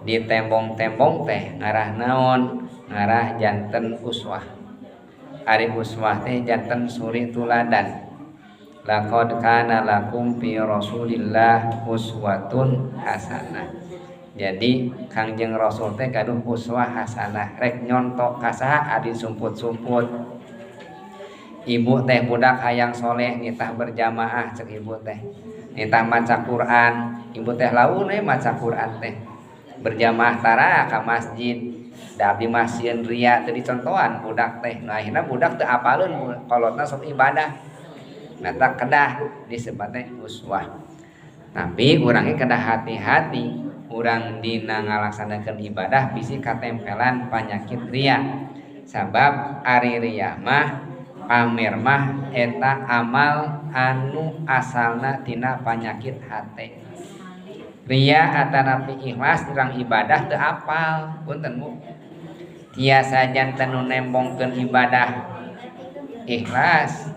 Ditembong-tembong teh ngarah naon? Ngarah janten uswah. Ari uswah teh janten suri tuladan. Laqad kana lakum fi Rasulillah uswatun hasanah. Jadi Kangjeng Rasul teh gaduh uswah hasanah, rek nyontok ka saha adi sumput-sumput. Ibu teh budak hayang soleh nitah berjamaah cek ibu teh. Nitah maca Quran, ibu teh laun we maca Quran teh. Berjamaah tara ka masjid. Da abdi mah sieun ria teu dicontohan budak teh. Nah akhirna budak teu apaleun kolotna sok ibadah. Nah tak kedah disebut teh uswah. Tapi urangnya kedah hati-hati, urang dina ngalaksanakeun ibadah bisi katempelan panyakit ria. Sabab ari ria mah pamer mah eta amal anu asalna tina panyakit hate. Ria atanapi ikhlas urang ibadah teu apal, punten Bu. Tiasa janten nu nembongkeun ibadah ikhlas,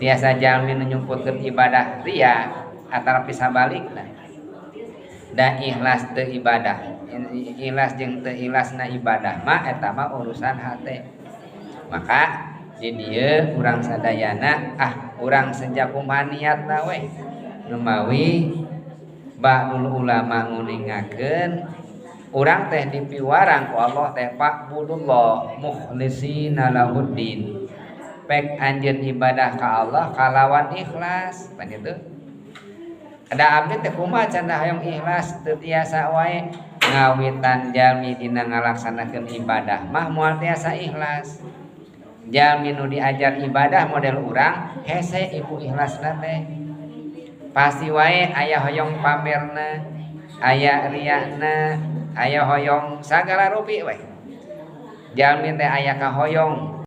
tiasa jalmi nu nyumputkeun ibadah ria atanapi sabalikna. Da ikhlas teu ibadah, ikhlas jeung teu ikhlasna ibadah mah eta mah urusan hate. Maka di dieu urang sadayana urang senja kumaha niatna we. Numawi ba'dul ulama nguningakeun urang teh dipiwarang ku Allah teh fa'budullah mukhlisina lahuddin. Pek anjeun ibadah ka Allah kalawan ikhlas, pan itu. Ada abdi teh kumaha cenah hoyong ikhlas teu tiasa wae ngawitan jalmi dina ngalaksanakeun ibadah mah moal tiasa ikhlas. Jalmi nu diajar ibadah model urang hese ibu ikhlasna teh. Pasti wae aya hoyong pamerna, aya riana, aya hoyong sagala rupi we. Jalmi teh aya kahoyong